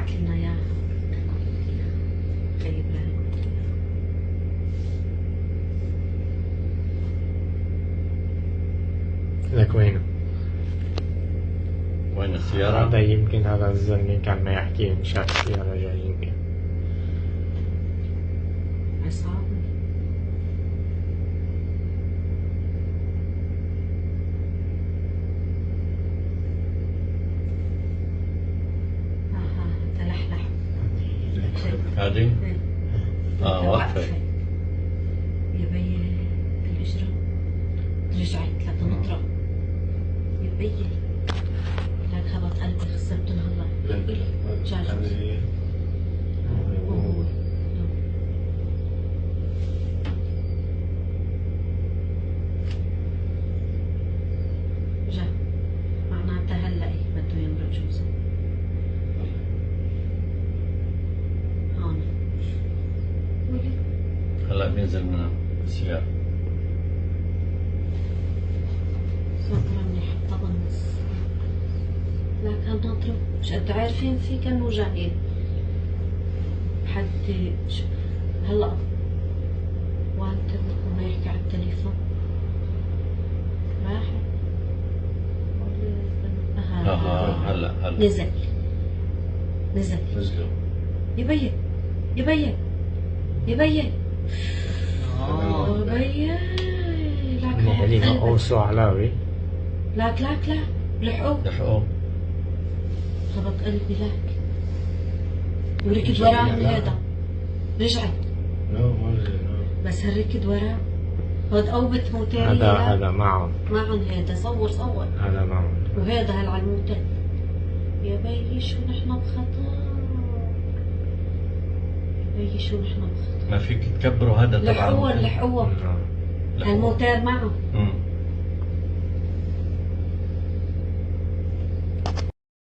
بعت لنا اياها خي ابراهيم. لك وينه؟ وين السيارة؟ هذا يمكن هذا الزلمة كان ما يحكي، شاف السيارة جايين. عصابة. تلحلح. هذه؟ واقفة. يا بيي الإجرة رجعت لتنطرة. يا بيي لك خبط قلبي، خسرتهم هلا. شاجوز. وهو جا معناتها هلا إيه بده يمرق جوزه هون. ولي هلا بينزل من السيارة. صبرا منيح حطها بالنص. لك هالناطرة مش قد عارفين فيه كانوا جايين. حد هلا وانت ما يحكي على التليفون. راح. هلا هلا نزل نزل نزلوا. يا بيي يا بيي يا بيي يا بيي. لك هذه أوسو علاوي. لك لك لك لحقوه لحقوه. خبط قلبي لك. وركض وراه هذا. رجعت. لا ما رجع. بس هالركض وراه هاد قوبة موتارية. هذا هذا معهم معهم هذا. صور صور. هذا معهم. وهذا هالعلموتة. يا بيي شو نحن بخطر. يا بيي شو نحن بخطر. ما فيك تكبروا هذا تبع. لحقوه لحقوه. هالموتير معه.